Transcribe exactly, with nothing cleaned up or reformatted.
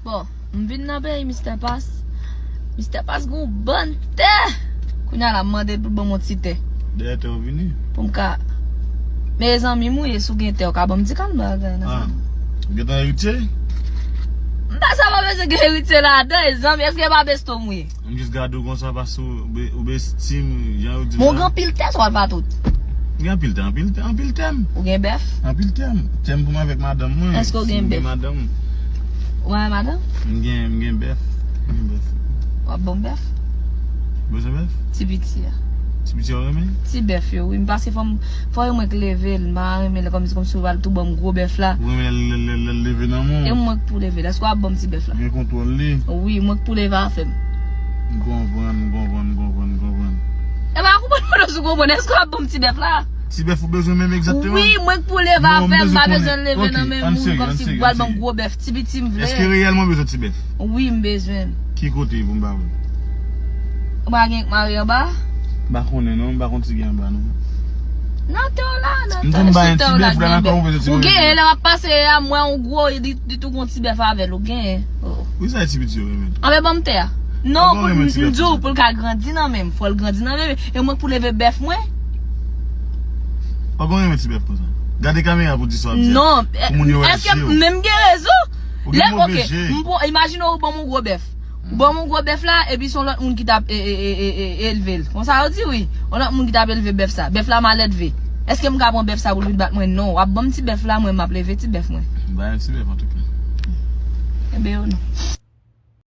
Bon, m vin nan peyi Mistè Pas. Mistè Pas gon bann tè. Kounye a la, m mande l pou l ban m yon ti tè. Dèyè tè ou vini? Pou m ka. Men zanmi m ou ye, si w gen tè, ou ka ban m ti kalma. Ah, ou gentan eritye? M pa sa pa bezwen gen eritye ladan, e zanmi, èske pa besto m ou ye? M jis gade w konsa paske ou be- ou besti m, jan yo di. Bon, la. Gen anpil tè, sa w pa tout. Gen anpil tè, anpil tè, anpil tè m. Ou gen bèf? Anpil tè m. Tè m pou m avèk madanm mwen. Èske ou gen bèf? Gen madanm. Ou pa gen madanm? M gen, m gen bèf. M gen bèf. W ap ban m bèf? Bezwen bèf? Ti piti a. Ti piti a w renmen? Ti bèf yo, wi. M pase fò m, fò e mwen k leve l. M pa renmen l kòmsi, kòmsi w al tou ban m gwo bèf la. Ou renmen lè l, lè l, lè l, lè l leve nan men w? E mwen k pou leve l. Èske w ap ban m ti bèf la? Gen kontwòl li. Wi, mwen k pou leve afè m. M konprann, m konprann, m konprann, m konprann. E pa konprann mwen non, si w konprann. Èske w ap ban m ti bèf la? Ti bèf ou bezwen menm egzakteman? Wi, mwen k pou leve afè m, m pa bezwen leve nan men moun kòmsi pou al ban m gwo bèf, ti piti m vle. Èske reyèlman w bezwen ti bèf? Wi, m bezwen l. Ki kote pou m ba ou? Ou pa gen k mare anba? M pa konnen non, m pa konn si gen anba non. Nan tè w la, nan tè w, sou tè w la, gen bèf. Ou genyen, lè m ap pase a, m wè yon gwo, li, li tou gon ti bèf avè l, ou genyen. Oh. Wi, sa e ti piti yo renmen. Anben, ban m tè a. Non, pou m di w, pou l ka grandi nan men m. Fò l grandi nan men m. E mwen k pou leve bèf mwen. Ou gon renmen ti bèf konsa. Gade kamera pou di sa w ap di a. Non, pou moun yo wè je w. Èske m menm gen rezon? Ou gen move je. Imajine ou ban m yon gwo bèf. Ou ban m yon gwo bèf la, epi se yon lòt moun ki t ap e, e, e, e, e, elve l. Konsa yo di wi. Yon lòt moun ki t ap elve bèf sa. Bèf la maledve. Èske m ka pran bèf sa pou l vin bat mwen? Non. W ap ban m ti bèf la, mwen m ap leve ti bèf mwen. Ba yon ti bèf antouka. Enben yo non.